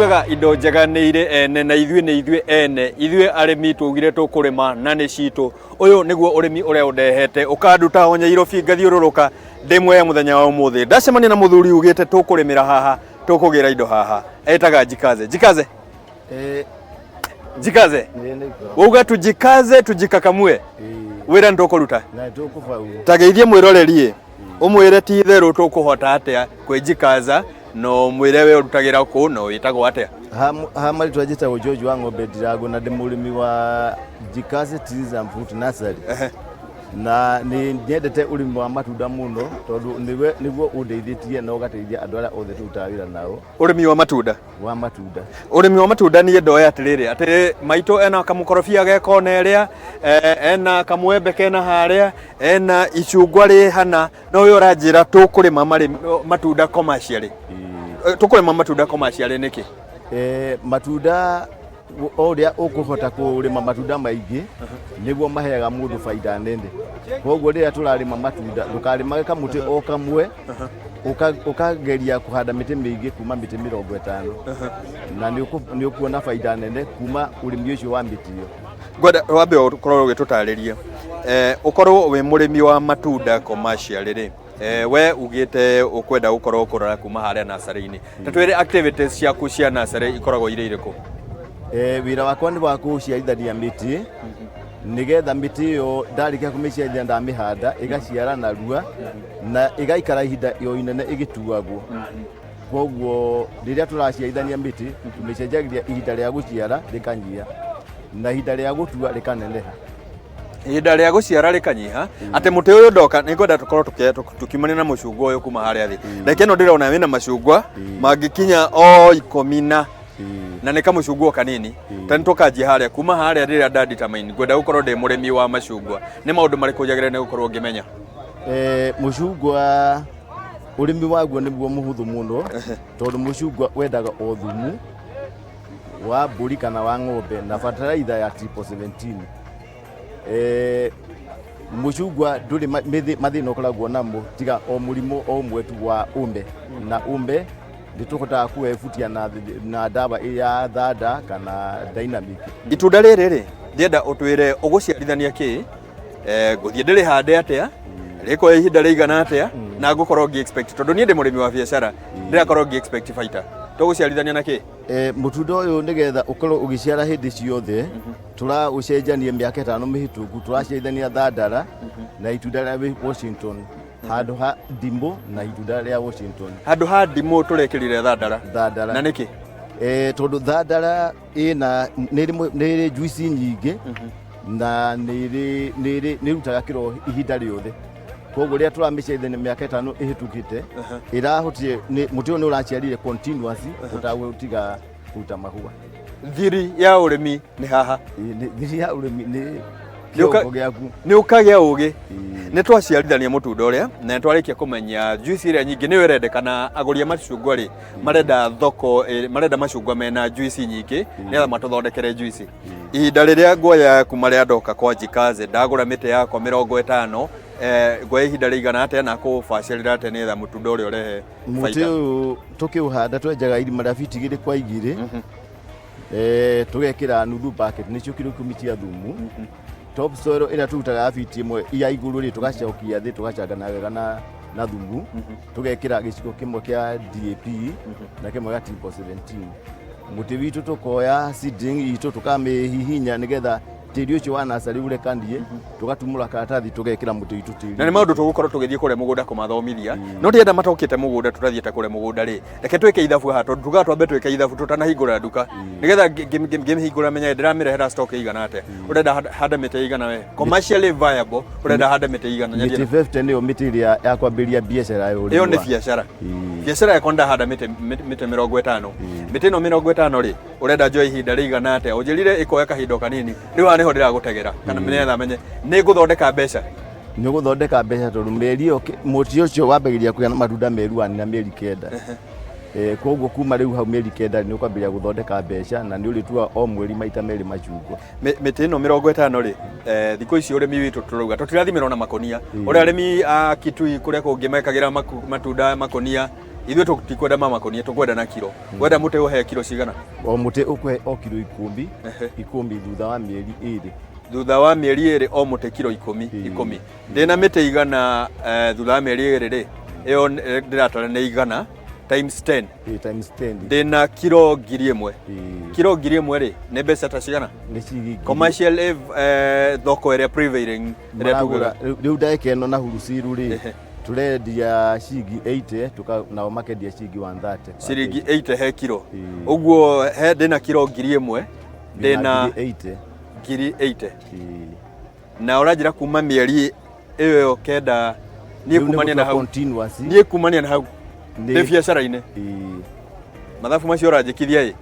Tugaga indo njega nĩ irĩ ene na ithuĩ nĩ ithuĩ ene. Ithuĩ arĩmi twaugire tũkũrĩma na nĩ citũ. Ũyũ nĩguo ũrĩmi ũrĩa ũndehete ũkanduta o Nyairobi ngathiũrũrũka ndĩ Mwea mũthenya wa ũmũthĩ. Ndacemania na mũthuri ugĩte tũkũrĩmĩra haha, tũkũgĩra indo haha. Etaga Jikaze. Jikaze. Jikaze. Wauga tujikaze tujikakamue. Wĩra nĩ tũkũruta. Na tũkũbaũ. Ta geithie mwĩroreri ũmwĩre ti itherũ tũkũhota atĩa kwĩjikaza na ũmwĩre we ũrutagĩra kũ na wĩtagwo atĩa. Ha marĩtwa njĩtagwo George wa Ng'ombe Ndirango na ndĩ mũrĩmi wa Jikaze Trees and Fruit Nursery. Na nĩ nyendete ũrĩmi wa matunda mũno tondũ nĩwe nĩguo ũndeithĩtie na ũgateithia andũ arĩa othe tũrutaga wĩra nao. Ũrĩmi wa matunda. Wa matunda. Ũrĩmi wa matunda niĩ ndoĩ atĩrĩrĩ atĩ maitũ ena kamũkorobia ge kona ĩrĩa, ena kamwembe kena harĩa, ena icungwa rĩ hana, no ũyũ ũranjĩra tũkũrĩma matunda commercially. Tũkũrĩma matunda commercially nĩkĩ? Matunda o ũrĩa ũkũhota kũrĩma matunda maingĩ nĩguo maheaga mũndũ baida nene. Koguo rĩrĩa tũrarĩma matunda ndũkarĩmage kamũtĩ o kamwe, ũkageria kũhanda mĩtĩ mĩingĩ kuma mĩtĩ 50 na nĩ ũkuona baida nene kuma ũrĩmi ũcio wa mĩtĩ ĩyo. Ngwenda wambe ũkorwo ũgĩtũtarĩria, ũkorwo wĩ mũrĩmi wa matunda commercial rĩ, we ugĩte ũkwenda gũkorwo ũkũrora kuma harĩa nursery-inĩ. Ta twĩre activities ciaku cia nursery ikoragwo irĩ irĩkũ? Wĩra wakwa nĩ wa gũciarithania mĩtĩ nĩgetha mĩtĩ ĩyo ndarĩkia kũmĩciarithania ndamĩhanda ĩgaciara narua na ĩgaikara ihinda o inene ĩgĩtuagwo. Koguo rĩrĩa tũraciarithania mĩtĩ tũmĩcenjagia ihinda rĩa gũciara rĩkanyiha na ihinda rĩa gũtua rĩkaneneha. Ihinda rĩa gũciara rĩkanyiha atĩ mũtĩ ũyũ ndoka nĩ ngwenda tũkorwo tũkiumania na mũcungwa ũyũ kuma harĩa thĩ. Reke ĩno ndĩrona wĩna macungwa mangĩkinya o ikũmi na na nĩ kamũcungwa kanini ta nĩ tũkanjia harĩa kuma harĩa rĩrĩa nda determine ngwenda gũkorwo ndĩ mũrĩmi wa macungwa nĩ maũndũ marĩkũ njagĩrĩire nĩ gũkorwo ngĩmenya? Mũcungwa ũrĩmi waguo nĩguo mũhũthũ mũno tondũ mũcungwa wendaga o thumu wa mbũri kana wa ng'ombe na bataraitha ya triple 17. Mũcungwa ndũrĩ mathĩna ũkoragwo namo tiga o mũrimũ o ũmwe tu wa ũmbe, na ũmbe nĩ tũhotaga kũwebutia na ndawa ya thanda kana dynamic. Itunda rĩrĩ rĩ, ndĩrenda ũtwĩre ũgũciarithania kĩ, ngũthiĩ ndĩrĩhande atĩa, rĩkoya ihinda rĩigana atĩa, na ngũkorwo ngĩ expect, tondũ niĩ ndĩ mũrĩmi wa biacara, ndĩrakorwo ngĩ expect baita. Tũgũciarithania na kĩ? Mũtunda ũyũ nĩgetha ũkorwo ũgĩciara hĩndĩ ciothe, tũraũcenjania mĩaka 5 mĩhĩtũku, tũraciarithania thandara na itunda rĩa Washington handũ ha ndimũ na itunda rĩa Washington. Handũ ha ndimũ tũrekĩrire thandara. Thandara. Na nĩkĩ? Tondũ thandara ĩna nĩ ĩrĩ juice nyingĩ na nĩ ĩrutaga kĩro ihinda rĩothe. Koguo rĩrĩa tũramĩciarithania mĩaka 5 ĩhĩtũkĩte, ĩrahotire, mũtĩ ũyũ nĩ ũraciarire continuous ũtagũtiga kũruta mahũa. Thiri ya ũrĩmi nĩ haha. Thiri ya ũrĩmi nĩ kĩongo gĩaku. Nĩ ũkagĩa ũgĩ. Nĩ twaciarithania mũtunda ũrĩa na nĩ twarĩkia kũmenya juice ĩrĩa nyingĩ nĩyo ĩrendekana. Agũri a macungwa rĩ marenda thoko, marenda macungwa mena juice nyingĩ nĩgetha matũthondekere juice. Ihinda rĩrĩa nguoya kuma rĩrĩa ndoka kwa Jikaze ndagũra mĩtĩ yakwa 50, nguoya ihinda rĩigana atĩa na kũbacĩrĩra atĩa nĩgetha mũtunda ũrĩa ũrehe Mũtĩ baita? ũyũ tũkĩũhanda twenjaga irima rĩa biti 2 kwa 2, tũgekĩra nuthu bucket nĩcio kiro 10 cia thumu. Top soil ĩrĩa tũrutaga ya biti 1 ya igũrũ rĩ tũgacokia thĩ tũgacangana wega na thumu, tũgekĩra gĩciko kĩmwe kĩa DAP na kĩmwe gĩa triple 17. Mũtĩ witũ tũkoya seedling itũ tũkamĩhihinya nĩgetha tĩri ũcio wa nursery ũrekanie, tũgatumũra karatathi tũgekĩra mũtĩ witũ tĩri. Na nĩ maũndũ tũgũkorwo tũgĩthiĩ kũrĩa mũgũnda kũmathomithia, no ndĩrenda matokĩte mũgũnda tũrathiĩte kũrĩa mũgũnda rĩ, reke twĩke ithabu haha, tondũ tugaga twambe twĩke ithabu tũtanahingũra nduka, nĩgetha ngĩmĩhingũra menye ndĩramĩrehera stock ĩigana atĩa. Ũrenda hande mĩtĩ ĩigana we? Commercially viable, ũrenda hande mĩtĩ ĩigana? Mĩtĩ 50 nĩyo mĩtĩ ĩrĩa ya kwambĩrĩria biacara ya ũrĩmi. Ĩyo nĩ biacara. Biacara yakwa ndahanda mĩtĩ 50. Mĩtĩ ĩno 50 rĩ, ũrenda njoe ihinda rĩigana atĩa? Ũnjĩrire ĩkoya kahinda o kanini. Rĩu haha nĩho ndĩragũtegera kana nĩgetha menye nĩ ngũthondeka mbeca. Nĩ ũgũthondeka mbeca tondũ mĩeri ĩyo mũtĩ ũcio wambagĩrĩria kũgĩa na matunda mĩeri wanina na mĩeri 9. Koguo kuma rĩu hau mĩeri 9 nĩ ũkwambĩrĩria gũthondeka mbeca na nĩ ũrĩtuaga o mweri maita merĩ macungwa. Mĩtĩ ĩno 50 rĩ, thikũ ici ũrĩmi witũ tũrauga tũtirathimĩrwo na makũnia. Ũrĩa arĩmi a Kitui kũrĩa kũngĩ mekagĩra matunda makũnia Ithuĩ tũtikwenda ma makũnia, tũkwenda na kiro. Wenda mũtĩ ũhe kiro cigana? O mũtĩ ũkũhe o kiro 10 10 thutha wa mĩeri 2. Thutha wa mĩeri 2 o mũtĩ kiro 10 10. Ndĩna mĩtĩ 100, thutha wa mĩeri 2 rĩ, ĩyo ndĩratara nĩ 100 times 10. Ĩĩ, times 10. Ndĩna kiro 1000. Ĩĩ. Kiro 1000 rĩ, nĩ mbeca ta cigana? Nĩ ciringi ngiri. Commercial thoko ĩrĩa prevailing ĩrĩa maragũra tugaga. Rĩu ndagĩka ĩno na huruciru rĩ, tũrendia ciringi 80, nao makendia ciringi 130. Ciringi 80 he kiro. Ĩĩ. Ũguo he ndĩna kiro 1000, ndĩna ngiri 80. 80,000. Ĩĩ. Na ũranjĩra kuma mĩeri ĩyo 9 niĩ Rĩu nĩ kumania na gũtua hau continuous. Niĩ kumania na hau ndĩ biacara-inĩ. Ĩĩ. Mathabu macio ũranjĩkithia ĩ,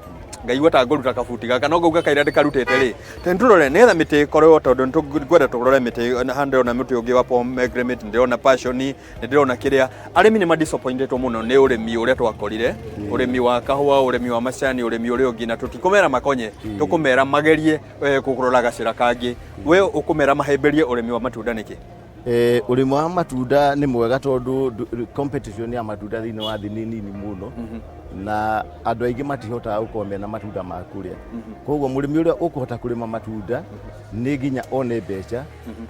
ngaigua ta ngũruta kabuti gaka no ngauga kaira ndĩkarutĩte rĩ, te nĩtũrore nĩgetha mĩtĩ ĩkorwo, tondũ nĩtũngwenda tũrore mĩtĩ. Haha ndĩrona mũtĩ ũngĩ wa pomegranate, ndĩrona passion, nĩ ndĩrona kĩrĩa. Arĩmi nĩ madisappointĩtwo mũno nĩ ũrĩmi ũrĩa twakorire, ũrĩmi wa kahũa, ũrĩmi wa macani, ũrĩmi ũrĩa ũngĩ, na tũtikũmera makonye, tũkũmera magerie kũrora gacĩra kangĩ. We ũkũmera mahĩmbĩrie ũrĩmi wa matunda nĩkĩ? Ũrĩmi wa matunda nĩ mwega tondũ competition ya matunda thĩinĩ wa thĩ nĩ nini mũno, na andũ aingĩ matihotaga gũkorwo mena matunda ma kũrĩa. Koguo mũrĩmi ũrĩa ũkũhota kũrĩma matunda nĩ nginya one mbeca,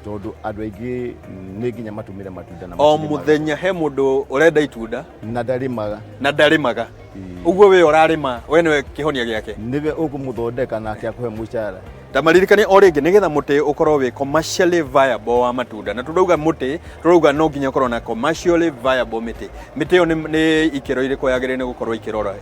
tondũ andũ aingĩ nĩ nginya matũmĩre matunda na O matirĩmaga. Mũthenya he mũndũ ũrenda itunda na ndarĩmaga. Na ndarĩmaga. Ũguo we ũrarĩma, we nĩwe kĩhonia gĩake. Nĩwe ũkũmũthondeka nake akũhe mũcara. Ndamaririkanie o rĩngĩ, nĩgetha mũtĩ ũkorwo wĩ commercially viable wa matunda, na tũrauga mũtĩ, tũrauga no nginya ũkorwo na commercially viable mĩtĩ. Mĩtĩ ĩyo nĩ ikĩro irĩkũ yagĩrĩire nĩ gũkorwo ikĩrora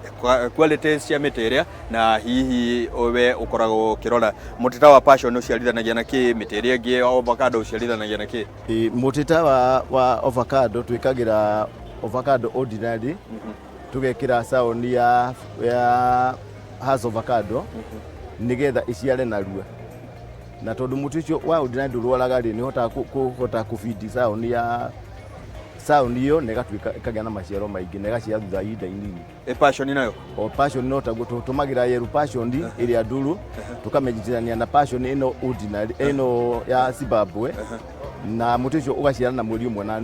quality cia mĩtĩ ĩrĩa, na hihi we ũkoragwo ũkĩrora mũtĩ ta wa passion ũciarithanagia na kĩ, mĩtĩ ĩrĩa ĩngĩ avocado ũciarithanagia na kĩ? Ĩ, mũtĩ ta wa avocado, twĩkagĩra avocado ordinary, tũgekĩra scion ya Hass avocado nĩgetha ĩciare narua, na tondũ mũtĩ ũcio wa ordinary ndũrwaraga rĩ, nĩ ũhotaga kũhota kũbindi scion ya scion ĩyo na ĩgatuĩka ĩkagĩa na maciaro maingĩ na ĩgaciara thutha wa ihinda inini. Ĩ passion nayo? O passion no taguo, tũtũmagĩra yellow passion ĩrĩa nduru, tũkamĩnyitithania na passion ĩno ordinary ĩno ya Zimbabwe, na mũtĩ ũcio ũgaciara na mweri 1.5.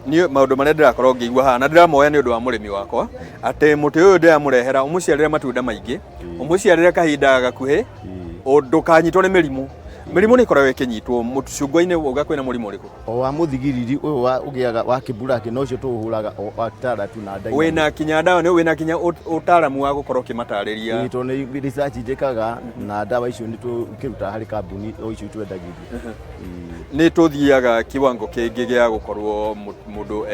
Niĩ maũndũ marĩa ndĩrakorwo ngĩigua haha na ndĩramoya nĩ ũndũ wa mũrĩmi wakwa, atĩ mũtĩ ũyũ ndĩramũrehera ũmũciarĩre matunda maingĩ, ũmũciarĩre kahinda gakuhĩ, ndũkanyitwo nĩ mĩrimũ. Mĩrimũ nĩ ĩkoragwo ĩkĩnyitwo mũcungwa-inĩ, wauga kwĩna mũrimũ ũrĩkũ? O wa mũthigiriri ũyũ wa ũgĩaga wa kĩburaki, no ũcio tũũhũraga o wa taratu na dynamic. Wĩna kinya ndawa, nĩ wĩna kinya ũtaaramu wa gũkorwo ũkĩmatarĩria? Ĩĩ, tondũ nĩ research njĩkaga, na ndawa icio nĩ tũkĩrutaga harĩ kambuni o icio twendagĩria. Ĩĩ. Nĩ tũthiaga kiwango kĩngĩ gĩa gũkorwo mũndũ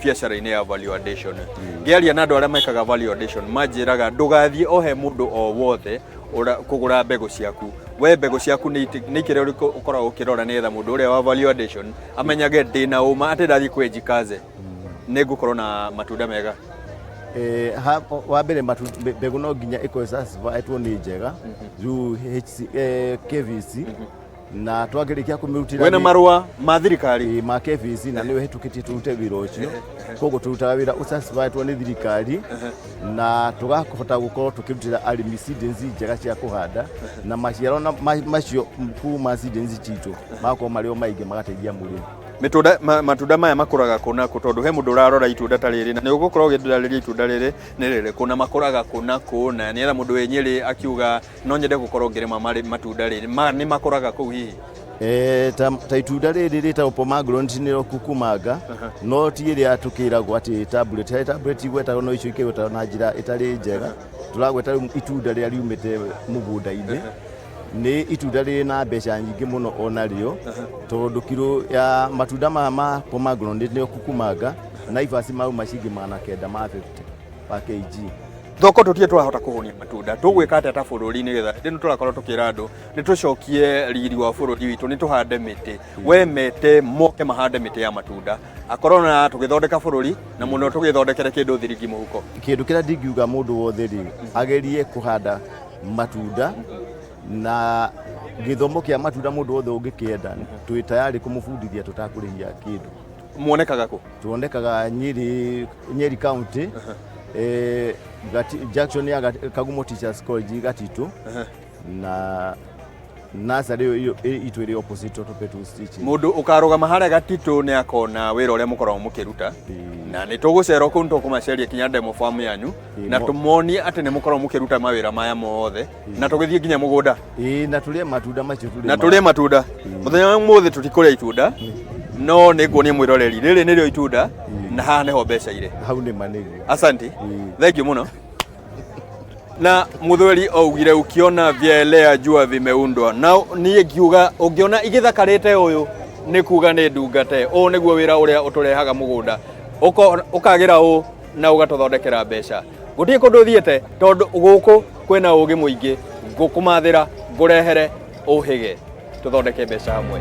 biacara-inĩ ya value addition. Ngĩaria na andũ arĩa mekaga value addition, manjĩraga ndũgathiĩ o he mũndũ o wothe kũgũra mbegũ ciaku. We mbegũ ciaku nĩ ikĩro ũrĩkũ ũkoragwo ũkĩrora nĩgetha mũndũ ũrĩa wa value addition amenyage ndĩna ũma atĩ ndathiĩ kwĩ Jikaze nĩ ngũkorwo na matunda mega? Wa mbere, mbegũ no nginya ĩkorwo certified nĩ njega rĩu HC, KVC, na twakĩrĩkia kũmĩrutĩra Wĩna marũa ma thirikari? Ĩĩ, ma KVC, na nĩwe hĩtũkĩtie tũrute wĩra ũcio. Koguo tũrutaga wĩra ũcertified nĩ thirikari, na tũgahota gũkorwo tũkĩrutĩra arĩmi seedlings njega cia kũhanda, na maciaro na macio kuma seedlings citũ magakorwo marĩ o maingĩ, magateithia mũrĩmi. Mĩtunda, matunda maya makũraga kũ na kũ? Tondũ he mũndũ ũrarora itunda ta rĩrĩ, na nĩ ũgũkorwo ũgĩndarĩria itunda rĩrĩ nĩ rĩrĩkũ na makũraga kũ na kũ, na nĩgetha mũndũ wĩ Nyĩrĩ akiuga no nyende gũkorwo ngĩrĩma marĩ matunda rĩrĩ, nĩ makũraga kũu hihi? Ta itunda rĩrĩ rĩtagwo pomegranate, nĩrĩo kukumanga, no ti ĩrĩa tũkĩragwo atĩ tablet, harĩ tablet igwetagwo, no icio ikĩgwetagwo na njĩra ĩtarĩ njega. Tũragweta rĩu itunda rĩrĩa riumĩte mũgũnda-inĩ, nĩ itunda rĩrĩ na mbeca nyingĩ mũno onarĩo, tondũ kiro ya matunda maya ma pomegranate, nĩyo kukumanga, Naivas mauma ciringi 950 per kg. Thoko tũtirĩ tũrahota kũhũnia matunda. Tũgwĩka atĩa ta bũrũri nĩgetha hĩndĩ ĩno tũrakorwo tũkĩra andũ nĩ tũcokie riri wa bũrũri witũ, nĩ tũhande mĩtĩ, we mete moke mahande mĩtĩ ya matunda, akorwo na tũgĩthondeka bũrũri na mũno tũgĩthondekere kĩndũ thiringi mũhuko? Kĩndũ kĩrĩa ndingiuga, mũndũ wothe rĩ, agerie kũhanda matunda, na gĩthomo kĩa matunda mũndũ wothe ũngĩkĩenda, twĩ tayarĩ kũmũbundithia tũtakũrĩhia kĩndũ. Muonekaga kũ? Tuonekaga Nyeri, Nyeri County, junction ya Kagumo Teachers College, Gatitũ, na Nursery ĩyo itũ ĩrĩ opposite Total Petrol Station. Mũndũ ũkarũgama harĩa gatitũ nĩ akona wĩra ũrĩa mũkoragwo mũkĩruta, na nĩ tũgũcera kũu, nĩ tũkũmaceria kinya demo farm yanyu na tũmonie atĩ nĩ mũkoragwo mũkĩruta mawĩra maya mothe, na tũgĩthiĩ nginya mũgũnda. Ĩĩ, na tũrĩe matunda macio tũrĩ na tũrĩe matunda. Mũthenya wa ũmũthĩ tũtikũrĩa itunda, no nĩ nguonia mwĩroreri rĩrĩ nĩrĩo itunda na haha nĩho mbeca irĩ. Hau nĩ ma nĩguo. Asante. Thank you mũno. Na muthweri augire ukiona vyaelea jua vimeundwa, na niĩ ngiuga ũngĩona igĩthakarĩte ũyũ nĩ kuga nĩ ndungate. Ũũ nĩguo wĩra ũrĩa ũtũrehaga mũgũnda, ũkagĩra ũũ na ũgatũthondekera mbeca. Gũtirĩ kũndũ ũthiĩte tondũ gũkũ kwĩna ũgĩ mũingĩ. Ngũkũmathĩra ngũrehere ũhĩge tũthondeke mbeca hamwe.